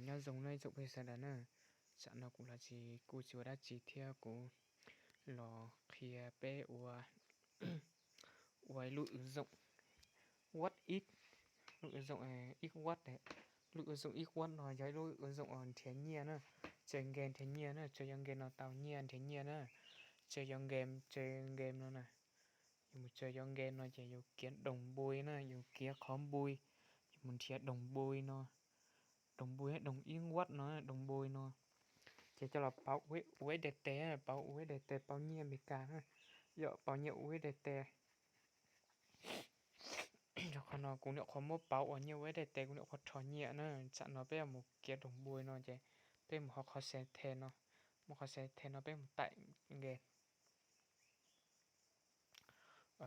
Nyob zoo nej tsoom phooj ywg sawv daws na, tsam no kuv los tsis, kuj tsis ua dab tsi thiab, kuv los qhia peb ua, ua lub ứng dụng What If, lub ứng dụng X What, lub ứng dụng X What no yog ib lub ứng dụng uas nrhiav nyiaj na, chơi game nrhiav nyiaj na, chơi game no tau nyiaj nrhiav nyiaj na, chơi game, chơi game no na. Yus mus chơi game no ces yus kiav đồng bui na, yus kiav qhov bui, yus mus nrhiav đồng bui no, đồng bui, đồng X What no, đồng bui no, ces coj los pauv U S D T, pauv U S D T pauv nyiaj Amelikas na, yog pauv nyiaj U S D T. Qhov no kuv nyuam qhuav muab pauv ua nyiaj U S D T, kuv nyuam qhuav rho nyiaj na. Tsam no peb mus kiav đồng bui no ces peb mus hauv qhov setting no, mus qhov setting no peb mus tải game.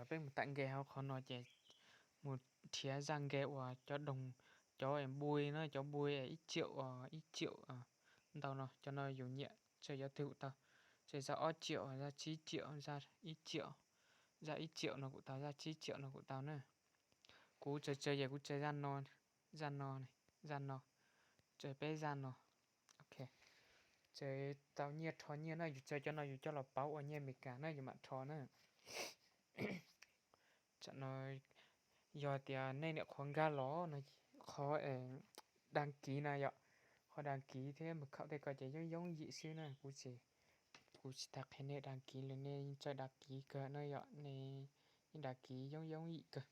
Peb mus tải game hauv qhov no ces mus nrhiav zaj game uas cov đồng, cov bui na, cov bui ib triệu, ib triệu ntau no, cov no yus nyiam chơi cov twg kuj tau, chơi zaj ob triệu, zaj tsib triệu, zaj ib triệu, zaj ib triệu no kuj tau, zaj tsib triệu no kuj tau na. Kuv tseem tseem ces kuv tseem zaj no, zaj no, zaj no, tseem peb zaj no. Ok, tseem tau nyiaj, rho nyiaj na, yus tseem cov no yus coj los pauv ua nyiaj Amelikas na, yus mam rho na. Tsam no yog tias nej nyuam qhuav nkag los no, qhov đăng ký na yom, qhov đăng ký thiab mus khaum tej ko ces yooj yooj yim xwb na. Kuv tsis, kuv tsis tas qhia nej đăng ký li, nej yeej txawj đăng ký kawg na yom, nej yeej đăng ký yooj yooj yim kawg.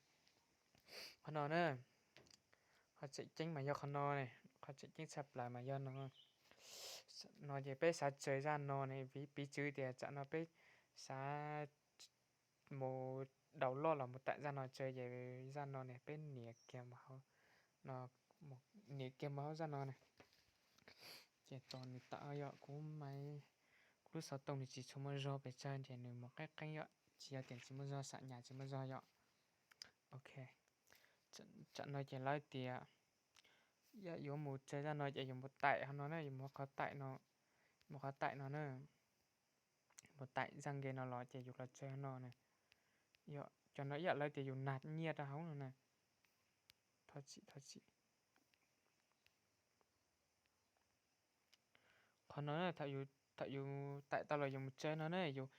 Qhov no na, qhov tseem ceeb mas yog qhov no ne, qhov tseem ceeb tshaj plaws mas yog no. No ces peb xav tseem zaj no ne, piv txwv tias tsam no peb xav mus download los mus tải zaj no tseem, ces zaj no ne peb nias kiag mus hauv, nias kiag mus hauv zaj no ne. Ces tos nws tawm yom, kuv, kuv lub xov tooj nws tsis tshua muaj zog pes tsawg ces nws mus qeeb qeeb yom, tsis yog tias tsis muaj zog, xam nyas tsis muaj zog yom. Ok, tsam no ces lawv tias yog yuav mus tseem zaj no ces yus mus tải qhov no na, yus mus qhov tải no, mus qhov tải no na, mus tải zaj game no los ces yus los tseem no na. Yog cov no ib yam lawv tias yus nạp nyiaj rau hauv no na. Thov txim, thov txim. Qhov no thaum yus tải tau los yus mus tseem no na, yus,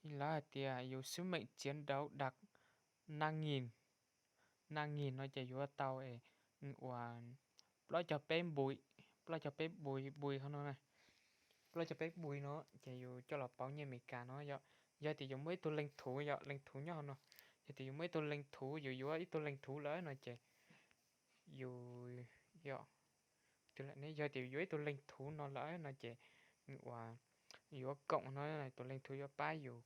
lawv hais tias yus sức mạnh chiến đấu đạt năm nghìn, năm nghìn no ces yuav tau uas plaub caug peb bui, plaub caug peb bui, bui qhov no na. Plaub caug peb bui no ces yus coj los pauv nyiaj Amelikas no yom. Yog tias yus muaj ib tug leej thub yom, leej thub nyob hauv no, yog tias yus muaj ib tug leej thub, yus yuav ib tug leej thub lawm no ces yus, yog, yog tias yus yuav ib tug leej thub no lawm no ces uas yuav koom no, tus leej thub yuav pab yus,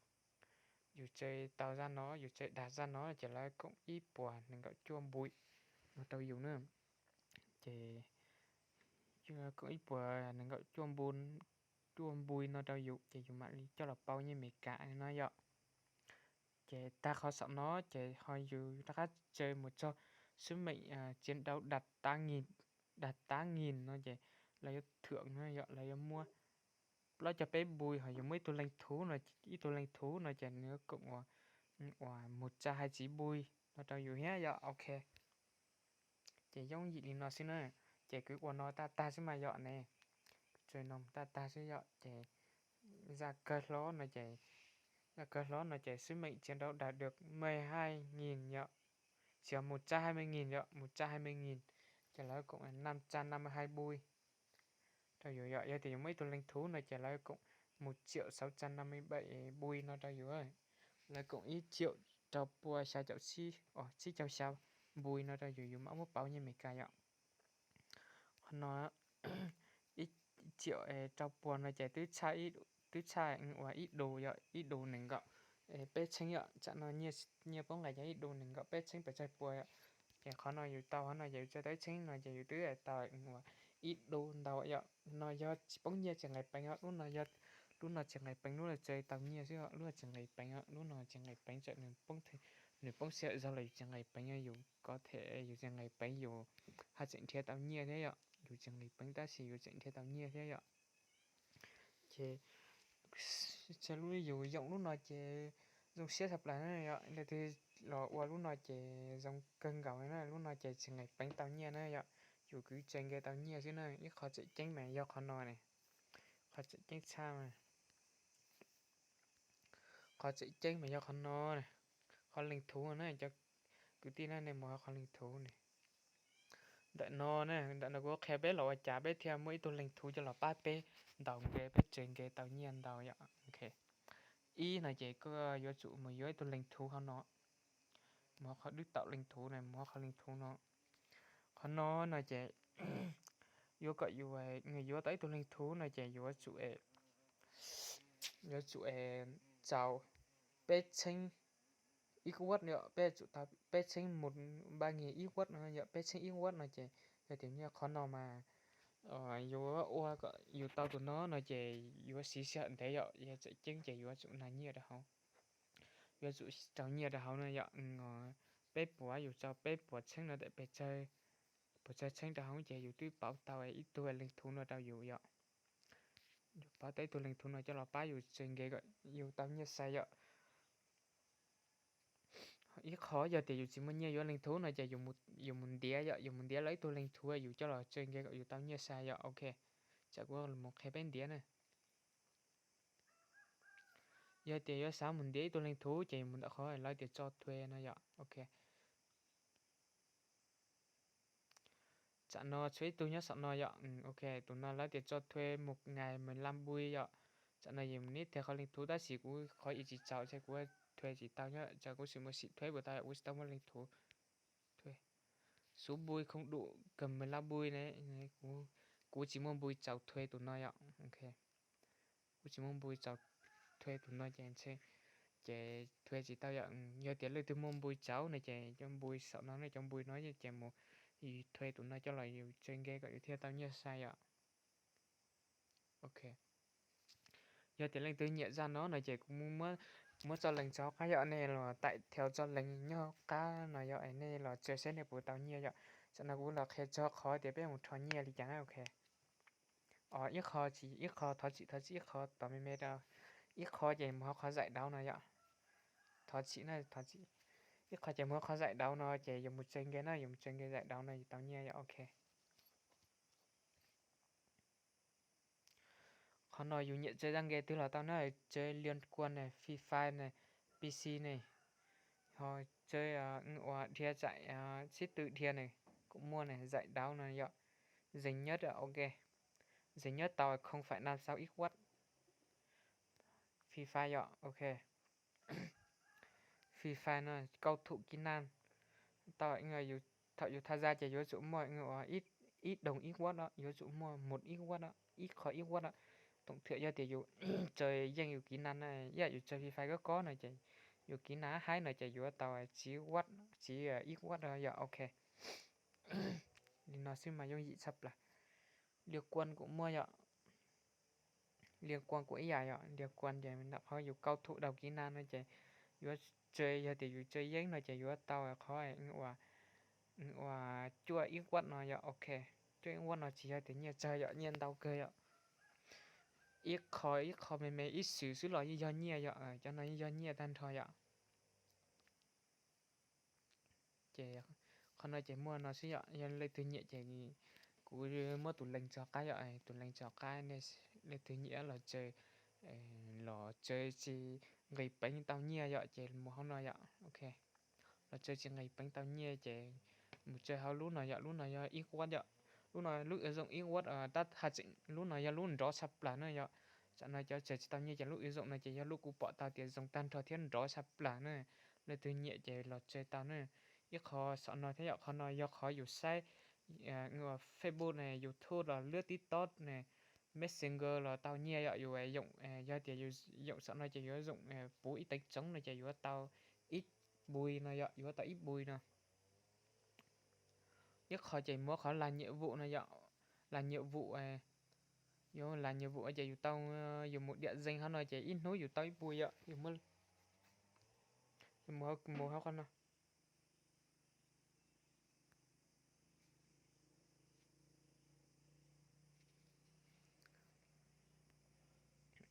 yus tseem tau zaj no, yus tseem dag zaj no ces lawv koom ib puas nees nkaum cuaj npui no rau yus na. Ces koom ib puas nees nkaum cuaj npui no rau yus ces yus mam li coj los pauv nyiaj Amelikas no yom. Ces tag qhov saum no ces ho yus rov qab tseem mus txog sức mạnh chiến đấu đạt tám nghìn, đạt tám nghìn no ces lawv yuav thưởng no yom, lawv yuav muab plaub caug peb npui, ho yus muaj ib tug leej thub no, ib tug leej thub no ces nws yuav koom uas một trăm hai mươi chín npui no rau yus thiab yom. Ok, ces yooj yim li no xwb na. Ces kuv ua no tag tag xwb mas yom ne, tseem no tag tag xwb yom. Ces zaj kawg hlob no ces, zaj kawg hlob no ces sức mạnh chiến đấu đạt được mười hai nghìn yom, tsis yog một trăm hai mươi nghìn yom, một trăm hai mươi nghìn, ces lawv koom năm trăm năm mươi hai npui rau yus yom. Yog tias yus muaj ib tug leej thub no ces lawv koom một triệu sáu trăm năm mươi bảy npui no rau yus, lawv koom ib triệu rau pua xya caum tsib, tsib caug xya npui no rau yus, yus mam muab pauv nyiaj Amelikas yom. Qhov no ib triệu rau pua no ces twb tshaj, twb tshaj uas ib du yom, ib du nees nkaum peb txheeb yom. Tsam no nyiaj poob nqa yog ib du nees nkaum peb txheeb pes tsawg pua yom. Ces qhov no yus tau, qhov no ces yus tsa tau ib txheeb no ces yus twb tau uas ib du ntau yom. No yog tsis poob nyiaj tsis nqis peev os, lub no yog, lub no tsis nqis peev, lub no tsa tau nyiaj xwb os, lub no tsis nqis peev os, lub no tsis nqis peev, tsam nws poob sij hawm zog los yus tsis nqis peev, yus có thể yus tsis nqis peev yus ho tseem nrhiav tau nyiaj thiab yom, yus tsis nqis peev tab sis yus tseem nrhiav tau nyiaj thiab yom. Ces tsam lub yus yoom lub no ces zoo siab tshaj plaws na yom, leej twg los ua lub no ces zoo kawg nkaus na, lub no ces tsis nqis peev tau nyiaj na yom. yus kwv tse nkaus tau nyiaj xwb na. Ib qho tseem ceeb mas yog qhov no ne, qhov tseem ceeb tshaj mas, qhov tseem ceeb mas yog qhov no, qhov leej thuv na cov kwv tij na, nej mus qhov leej thuv ne. Ntawm no, ntawm no kuv qhia peb los ua cas peb thiaj muaj ib tug leej thuv coj los pab peb ntaus nkaus, peb tse nkaus tau nyiaj ntau yom. Ib no ces koj yuav tsum mus yuav ib tug leej thuv qhov no, mus qhov dwb taum leej thuv na, mus qhov leej thuv no. Qhov no no ces yuav kom yus yuav tau ib tug leej thuv no ces yuav tsum, yuav tsum txaus peb txheeb ib vuab yom, peb tsum tau peb txheeb mus npaj ngi ib vuab no yom, peb txheeb ib vuab no ces yog tias nyiaj qhov no mas yuav ua kom yus tau tus no no ces yuav siv sij hawm ntev yom, yog tseem ceeb ces yuav tsum nag nyiaj rau hauv, yuav tsum rau nyiaj rau hauv no yom. Peb puas, yus tso peb puas txheeb no ntawm pes tsawg, puas tsawg txheeb rau hauv ces yus twb pauv tau ib tug leej thuv no rau yus yom. Yus pauv tau ib tug leej thuv no coj los pab yus tse nkaus kom yus tau nyiaj sai yom. Ib qho yog tias yus tsis muaj nyiaj yuav leej thuv no ces yus mus ntiav yom, yus mus ntiav lawv ib tug leej thuv yus coj los tse nkaus kom yus tau nyiaj sai yom. Ok, tsam kuv mus qhia peb ntiav na. Yog tias yuav xav mus ntiav ib tug leej thuv ces mus ntawm qhov lawv tias tso thuê no yom. Ok, tsam no tshuav ib tug nyob saum no yom. Ok, tus no lawv tias tso thuê một ngày mười lăm bui yom. Tsam no yus mus ntiav qhov leej thuv tab sis kuv qhov yus tsis txaus ces kuv thuê tsis tau, tsam kuv sim mus sim thuê puas tau, kuv tsis tau muaj leej thuv. Số bui không đủ, cần mười lăm bui ne, kuv tsis muaj npui txaus thuê tus no yom. Kuv tsis muaj npui txaus thuê tus no ces, ces thuê tsis tau yom. Yog tias leej twg muaj npui txaus no ces cov npui saum no ne, cov npui no ces mus thuê tus no coj los yus tse nkaus kom yus thiaj tau nyiaj sai yom. Ok, yog tias leej twg nyiam zaj no no ces kuv muab txoj lees tso qab yom, nej los taim theo txoj lees nyob qab no yom, nej los tse saib nej puas tau nyiaj yom. Tsam no kuv los qhia txog qhov tias peb mus rho nyiaj li cas na. Ok, ib qho tsis, ib qho thov txim, thov txim, ib qho tos me me rau. Ib qho ces mus hauv qhov zaim dauv no yom. Thov txim na, thov txim. Ib qho ces mus hauv qhov zaim dauv no ces yus mus tse nkaus na, yus mus tse nkaus zaim dauv no yus tau nyiaj yom. Ok, qhov no yus nyiam tse zaj game twg los tau na, tse Liên Quân ne, Free Fire ne, PC ne, ho tse ua dhia zaim xib tw dhia ne, kuj muaj ne, zaim dauv no yom. Zeeg nyob, ok, zeeg nyob tau không phẩy năm sáu ib vuab. Free Fire yom, ok. Free Fire no cao thủ kỹ năng, tau, thaum yus tham gia ces yuav tsum muaj ib đồng ib vuab, yuav tsum muaj một ib vuab, ib qho ib vuab. Tổng thể yog tias yus tse yeej yus kỹ năng na, ib yam yus tse Free Fire kob kob no ces yus kỹ năng haib no ces yuav tau txiv vuab, txiv ib vuab yom, ok. Li no xwb mas yooj yim tshaj plaws. Liên Quân kuj muaj yom. Liên Quân kuj ib yam yom, Liên Quân ces nram qhov yus cao thủ đầu kỹ năng no ces yuav tse, yog tias yus tse yeej no ces yuav tau qhov ua cuaj ib vuab no yom, ok. Cuaj ib vuab no tsis yog tias nyiaj tsawg yom, nyiaj ntau kawg yom. Ib qho ib qho me me ib xwm xwb los yeej yog nyiaj yom, cov no yeej yog nyiaj tag nrho yom. Ces qhov no ces muaj no xwb yom, yog leej twg nyiam ces kuv muab tus link tso qab yom, tus link tso qab, leej twg nyiam los tse, los tse tsis nqis peev tau nyiaj yom, ces mus hauv no yom, ok. Los tse tsis nqis peev tau nyiaj ces mus tse hauv lub no yom, lub no yog ib vuab yom, lub no lub ứng dụng ib vuab, tab hais tseem lub no yog lub nrov tshaj plaws na yom. Tsam no cov tse tsis tau nyiaj ces lub ứng dụng no ces yog lub kuv pom tau tias zoo tag nrho thiab nrov tshaj plaws na. Leej twg nyiam ces los tse tau na. Ib qho saum no thiab yom, qhov no yog qhov yus saib Facebook ne, YouTube los lướt TikTok ne, Messenger los tau nyiaj yom, yus yoom, yog tias yus yoom saum no ces yuav yoom puv ib teev tsoov no ces yuav tau ib bui no yom, yuav tau ib bui no. Ib qho ces muab qhov làm nhiệm vụ no yom, làm nhiệm vụ, yuav làm nhiệm vụ ces yus tau, yus mus điểm danh hauv no ces ib hnub yus tau ib bui yom, yus mus hauv qhov no.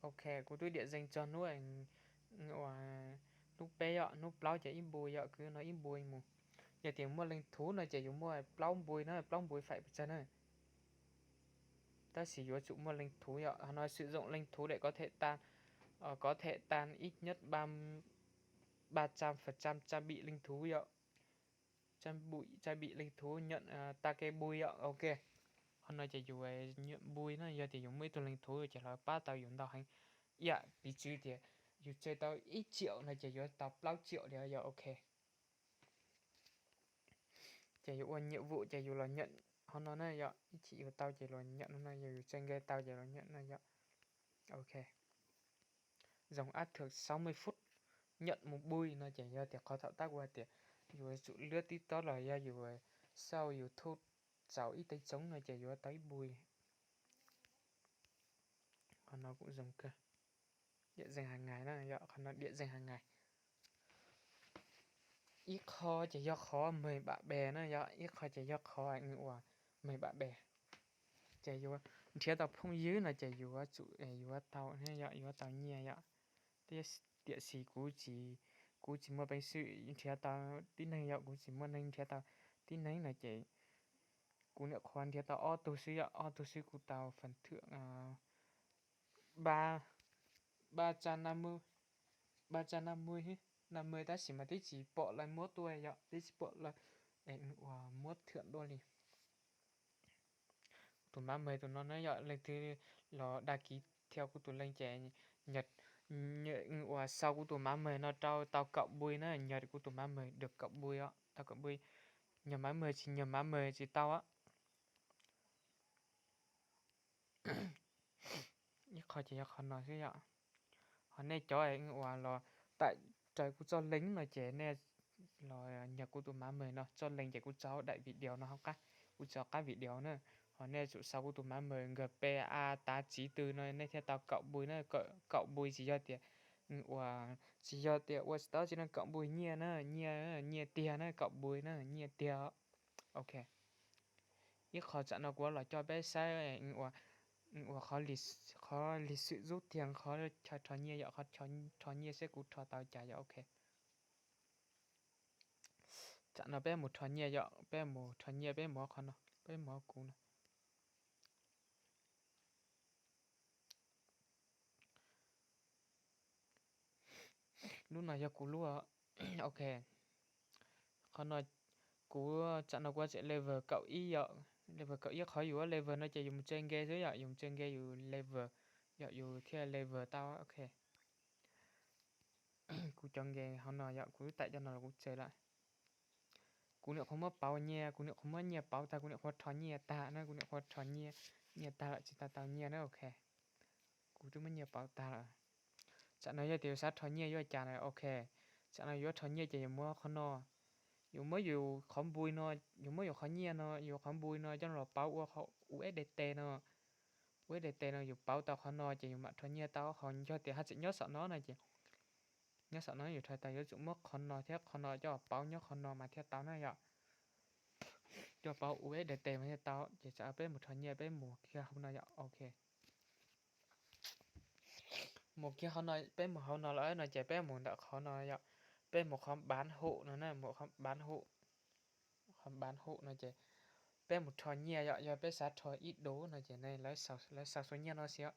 Ok, kuv twb điểm danh txog hnub, hnub peb yom, hnub plaub ces ib npu yom, kwv no ib npu mus. Yog tias muaj leej thuv no ces yus muaj plaub npui na, plaub npui faim pes tsawg na. Tab sis yuav tsum muaj leej thuv yom, no sử dụng leej thuv để có thể tăng, có thể tăng ít nhất ba trăm phần trăm trang bị linh thú yom. Trang bị linh thú nhận ta ke npui yom, ok. Qhov no ces yus npui na, yog tias yus muaj ib tug leej thuv ces lawv pab tau yus ntau heev. Ib yam piv txwv tias yus tseg tau ib triệu no ces yuav tau plaub triệu li yom, ok. Ces yus ua nhiệm vụ ces yus los nhận qhov no na yom, ib chim yus tau ces los nhận no, yog yus tseg nqe tau ces los nhận no yom, ok. Dùng áp thưởng sáu mươi phút nhận một npui no ces yog tias qhov thaum tab kuv hais tias yus tsum lwb tib tob los yog yus sau YouTube txaus ib teev tsoov no ces yuav tau ib npui. Qhov no kuj zoo kawg. Địa danh hàng ngày na yom, qhov no địa danh hàng ngày. Ib qho ces yog qhov mời bạn bè na yom, ib qho ces yog qhov uas mời bạn bè. Ces yuav nrhiav tau phooj ywg no ces yuav tsum yuav tau, yog yuav tau nyiaj yom. Tiam sis kuv tsis, kuv tsis muaj peev xwm nrhiav tau tib neeg yom, kuv tsis muaj neeg nrhiav tau tib neeg no ces kuv nyuam qhuav nrhiav tau ob tug xwb yom, ob tug xwb kuv tau phần thưởng ba trăm năm mươi, ba trăm năm mươi, năm mươi tab sis mas twb tsis pom lawv muab tuaj yom, twb tsis pom lawv uas muab thưởng tuaj li. Kuv tus mab mời tus no na yom, leej twg los đăng ký theo kuv tus link ces uas sau kuv tus mab mời no rau tau kaum npui na, nhờ kuv tus mab mời được kaum npui os, tau kaum npui. Nhờ mab mời tsis nhờ mab mời tsis tau. Ib qho ces yog qhov no xwb yom. Ho nej cov uas los tải raws kuv txoj link no ces nej los nhờ kuv tus mab mời no, txoj link ces kuv tso hauv daim video no hauv qab, kuv tso qab video na. Ho nej tsum sau kuv tus mab mời G P A tám chín tư no nej thiaj tau kaum npui na, kaum npui tsis yog tias uas, tsis yog tias ua tsis tau tsis no, kaum npui nyiaj na, nyiaj, nyiaj tiag na, kaum npui na, nyiaj tiag. Ok. Ib qho tsam no kuv los coj peb saib uas qhov lịch sử rút tiền, qhov chaw rho nyiaj yom, qhov rho nyiaj seb kuv rho tau cas yom, ok. Tsam no peb mus rho nyiaj yom, peb mus rho nyiaj, peb mus qhov no, peb mus kuv no. Lub no yog kuv lub, ok. Qhov no kuv tsam no kuv tseem level kaum ib yom, level kaum ib, qhov yus level no ces yus mus tseg nqe xwb yom, yus mus tseg nqe yus level, yog yus thiaj level tau, ok. Kuv cov nqe hauv no yom, kuv lub taim cov no los kuv tseg lawm. Kuv niam qhuav muab pauv nyiaj, kuv niam qhuav muab nyiaj pauv tag, kuv niam qhuav rho nyiaj tag na, kuv niam qhuav rho nyiaj, nyiaj tag lawm tsis tau tau nyiaj na, ok. Kuv twb muab nyiaj pauv tag lawm. Tsam no yog tias yus xav rho nyiaj yuav cas na, ok. Tsam no yuav rho nyiaj ces yus muab qhov no, yus muab yus qhov npui no, yus muab yus qhov nyiaj no, yus qhov npui no coj los pauv ua U S D T no. U S D T no yus pauv tau qhov no ces yus mam rho nyiaj tau, ho yog tias haj tseem nyob saum no no ces, nyob saum no yus rho tau, yuav tsum muab qhov no thiab qhov no coj pauv nyob qhov no mas thiaj tau na yom. Coj pauv U S D T mas thiaj tau. Ces tsam peb mus rho nyiaj, peb mus kiag hauv no yom, ok. Mus kiag hauv no, peb mus hauv no lawm no ces peb mus ntawm qhov no yom, peb mus qhov bán hộ no na, mus qhov bán hộ. Qhov bán hộ no ces peb mus rho nyiaj yom, yog peb xav rho ib duv no ces lawv xaus xuas nyiaj no xwb,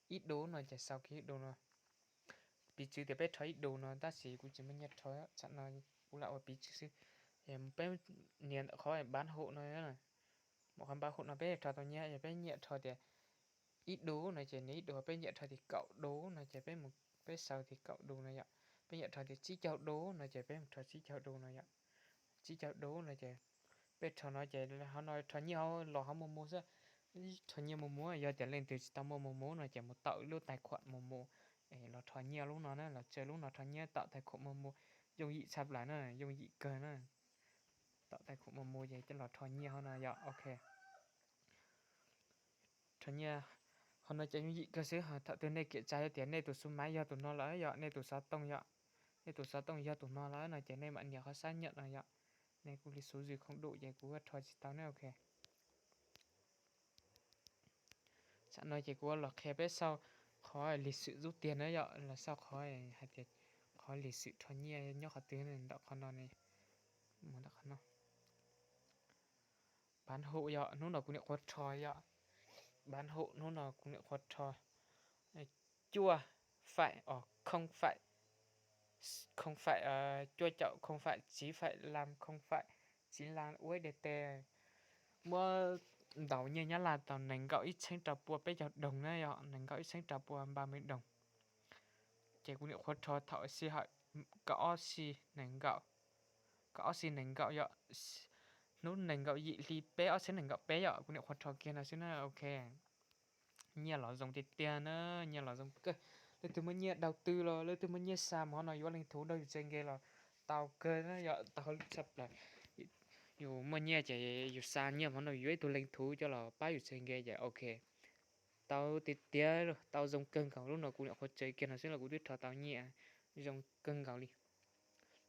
ib duv no ces xaus kiag ib duv no. Piv txwv tias peb rho ib duv no tab sis kuv tsis muaj nyiaj rho, tsam no kuv lam ua piv txwv xwb. Peb nias ntawm qhov bán hộ no, mus qhov bán hộ no peb rho tau nyiaj, yog peb nyiam rho tias ib duv no ces nws ib duv, peb nyiam rho tias kaum duv no ces peb mus, peb xaus tias kaum duv no yom. Peb nyiam rho tias tsib caug duv no ces peb mus rho tsib caug duv no yom. Tsib caug duv no ces peb rho no ces hauv no rho nyiaj los hauv mus mus xwb. Rho nyiaj mus mus, yog tias leej twg tsis tau muaj mus mus no ces mus tawm lub tài khoản mus mus los rho nyiaj lub no na, los tsaws lub no rho nyiaj tawm tài khoản mus mus, yooj yim tshaj plaws na, yooj yim kawg na. Tawm tài khoản mus mus ces coj los rho nyiaj hauv no yom, ok. Rho nyiaj hauv no ces yooj yim kawg xwb. Thaum twg nej kiểm tra tias nej tus số máy yog tus no lawm yom, nej tus xov tooj yom, nej tus xov tooj yog tus no lawm no ces nej mam nias qhov xác nhận no yom. Nej kuv li số dư không đủ ces kuv rho tsis tau ne, ok. Tsam no ces kuv los qhia peb xauj qhov lịch sử rút tiền na yom, los xauj qhov hais tias qhov lịch sử rho nyiaj nyob qhov twg, ntawm qhov no ne, mus ntawm qhov no. Bán hộ yom, hnub no kuv niam qhuav rho yom. Bán hộ, hnub no kuv niam qhuav rho cuaj faim, os, không phải, không phải, cuaj caum không phải chín phẩy năm không phải chín lăm U S D T. Muab ntaus nyiaj Nyab Laj tau nees nkaum ib txheeb rau pua peb caug đồng na yom, nees nkaum ib txheeb rau pua ba mươi đồng. Ces kuv niam qhuav rho thaum sij hawm kaum ob xi nees nkaum, kaum ob xi nees nkaum yom, hnub nees nkaum yim hli peb ob txhiab nees nkaum peb yom, kuv niam qhuav rho kiag no xwb na, ok. Nyiaj los zoo tiag tiag na, nyiaj los zoo kawg. Leej twg muaj nyiaj đầu tư los leej twg muaj nyiaj xa mov no yuav leej thuv rau yus txhais nkes los tau kawg na yom, tau tshaj plaws. Yus muaj nyiaj ces yus xa nyiaj mov no yuav ib tug leej thuv coj los pab yus txhais nkes ces ok. Tau tiag tiag, tau zoo kawg nkaus, lub no kuv niam qhuav tsev kiag no xwb los kuv twb rho tau nyiaj zoo kawg nkaus li.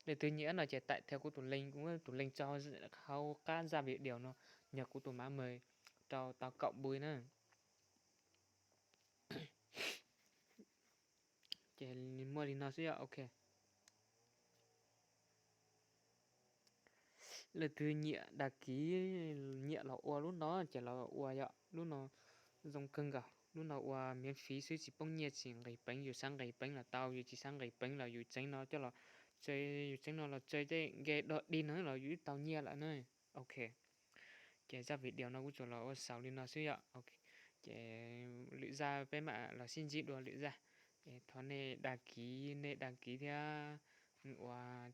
Leej twg nyiam no ces tải theo kuv tus link, kuv tus link tso hauv qab zaj video no, yog kuv tus mã mời rau tau kaum bui na. Ces muaj li no xwb yom, ok. Leej twg nyiam đăng ký, nyiam los ua lub no ces los ua yom, lub no zoo kawg nkaus, lub no ua miễn phí xwb tsis poob nyiaj tsis nqis peev, yus xav nqis peev los tau, yus tsis xav nqis peev los yus tseev no coj los, yus tseev no los tseev tej game dog dig no los yus twb tau nyiaj lawm na. Ok. Ces zaj video no kuv tsuas los ua xaus li no xwb yom. Ces lwm zaj peb mam los sib ntsib dua lwm zaj. Thov nej đăng ký, nej đăng ký thiab ua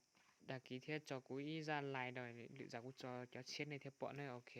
đăng ký thiab tso kuv ib zaj like, lwm zaj kuv tso cov tshiab nej thiaj pom na, ok.